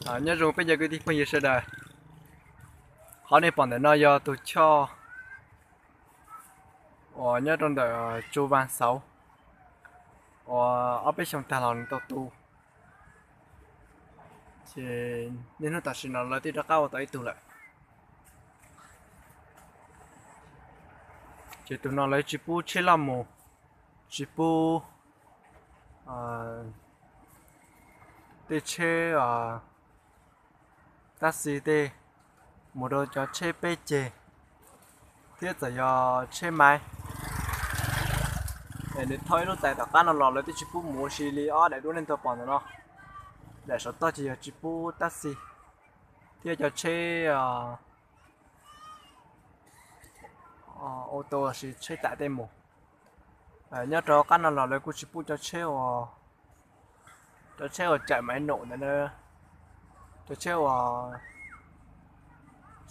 Nyob zoo peb cov kwv tij phooj ywg sawv daws. Qhov nej pom ntawm no yog tus choj uas nyob rau ntawm Tsu Vas Xauv uas ob peb xyoos tag los nws tau tu. Ces niaj hnub tam sim no lawv twb rov qab ua tau ib tug lawm. Ces tus no lawv tsis pub tsheb loj mus, tsis pub tej tsheb taxi tej mus rau cov tsheb peb ceg thiab txawm yog tsheb maiv. Nws thauj ib lub tais tom qab no los lawv twb tsis pub mus ua si li ob daim duab nej tau pom ntawm no. Daim saum toj ces yog tsis pub taxi thiab cov tsheb auto los sis tsheb tam tej mus. Nyob rau qab no los lawv kuj tsis pub cov tsheb, cov tsheb uas cawm maiv num ntawd, cov tsheb uas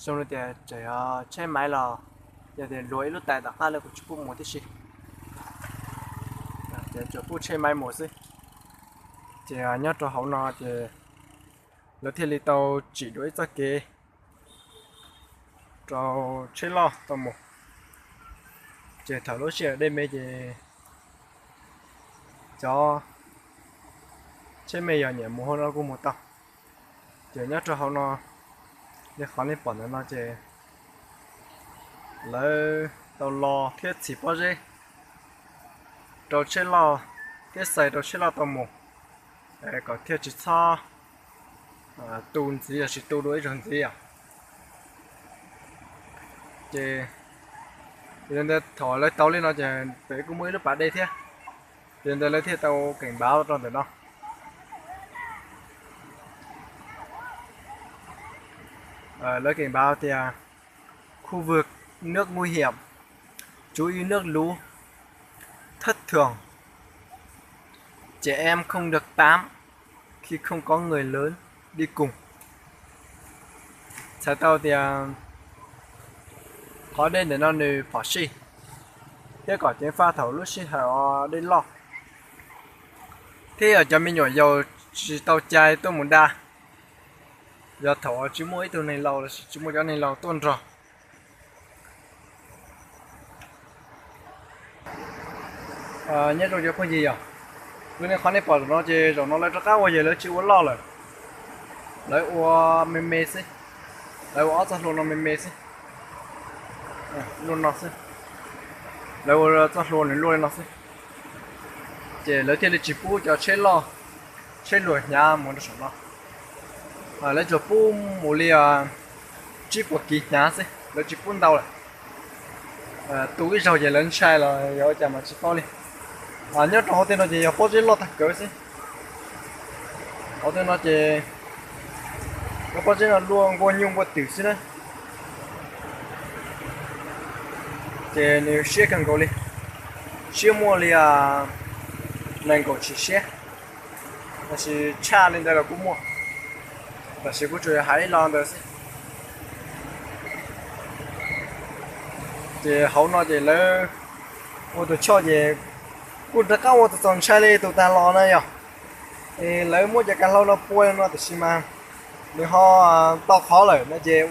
zoo li tias tseem tsheb maiv los yog tias luag ib lub tais tom qab lawv kuj tsis pub mus tib si. Ces tsuas pub tsheb maiv mus xwb. Ces nyob rau hauv no ces lawv thiaj li tau tsim dua ib txoj kev rau tsheb loj tau mus. Ces thaum lub sij hawm dej me ces cov tsheb me yog nyiam mus hauv no kuj mus tau. Ces nyob rau hauv no, li qhov nej pom ntawm no ces lawv tau lo thiab txhim pob zeb rau tsheb loj thiab xais rau tsheb loj tau mus, kom thiaj tsis txhob tu ntxiv los sis tu dua ib zaug ntxiv os. Ces yog li ntawd thaum lawv tau li no ces pem kuj muaj ib lub pas dej thiab, yog li ntawd lawv thiaj tau keem npav rau ntawm no. Lawv keem npav tias khu vực nước nguy hiểm, chú ý nước lũ thất thường, trẻ em không được tắm khi không có người lớn đi cùng. Txhais tau tias qhov dej ntawm no nws phom sij thiab kom ceev faj thaum lub sij hawm dej loj, thiab yog cov me nyuam yaus tsis tau cai tuaj mus da. Yog thaum tsis muaj ib tug neeg laus los sis tsis muaj cov neeg laus tuaj nrog. Nyob zoo cov phooj ywg yom, zoo li qhov nej pom zaum no ces zaum no lawv rov qab ua, yog lawv tsis ua loj lawm, lawv ua me me xwb, lawv ua ob txoj hlua no me me xwb, luaj no xwb, lawv ua txoj hlua nws luaj li no xwb, ces lawv thiaj li tsis pub cov tsheb loj, tsheb luag hnyav mus rau saum no. Lawv tsuas pub mus li tsib puas kiv hnyav xwb, lawv tsis pub ntau lawm. Tu ib zaug ces lawv ntshai los yog ua cas mas tsis paub li. Nyob rau hauv tej no ces yog pob zeb loj tag kawg xwb. Hauv tej no ces cov pob zeb no luaj nkuaj nyuj nkuaj twm xwb na. Ces nws siab kawg nkaus li, siab muaj li nees nkaum tshim siab, tab sis tshaj li ntawd los kuj muaj, tab sis kuv tsuas yog hais ib lo ntawd xwb. Ces hauv no ces lawv ua tus choj ces kuj rov qab ua txaus ntshai li tus tag los na yog. Lawv muab cov kav hlau no pua no tab sis mas nws ho tau qhov lawm no ces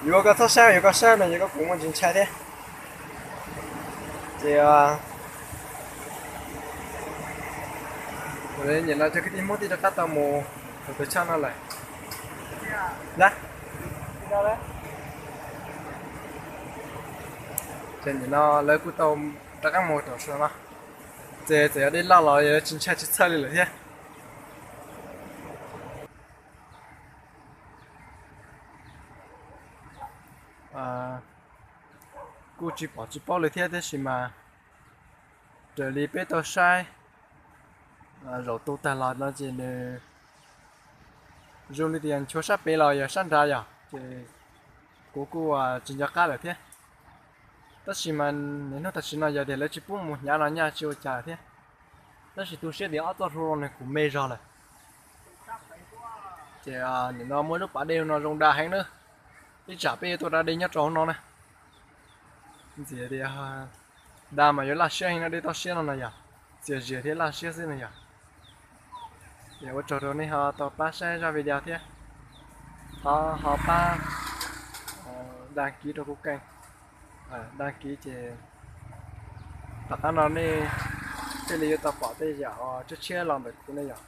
yuav koj txhob saib, yuav koj saib no ces koj kuj muaj ntsis ntshai thiab. Ces nim no cov kwv tij Hmoob twb rov qab tau mus hauv tus choj no lawm. Ces nim no lawv kuj tau rov qab mus tom sua no, ces txawm yog dej loj los yog tsis ntshai tsis txhawj li lawm thiab. Kuj tsis pom tsis paub li thiab tab sis mas raws li peb tau saib zaum tu tag los no ces nws zoo li tias nchuav sab pem los yog sab nrad yog ces kuv kuj tsis nco qab lawm thiab. Tab sis mas niaj hnub tam sim no yog tias lawv tsis pub mus hnyav no nyaj tsis ua cas thiab, tab sis tu siab tias ob txoj hlua nws kuj me zog lawm. Ces nim no muaj lub pas dej no zoo da heev na, ib tsam peb yuav tuaj da dej nyob rau hauv no na. Ntxim tias da mas yuav laj siab heev no, dej toj siab no no yog, txias zias thiab laj siab xwb no yog. Ua tsaug rau nej ho tau pab saib zaj video thiab, thov ho pab dag kiv rau kuv keej, dag kiv ces tom qab no nej thiaj li yuav tau pom tej yam uas tshiab tshiab los ntawm kuv ne yom.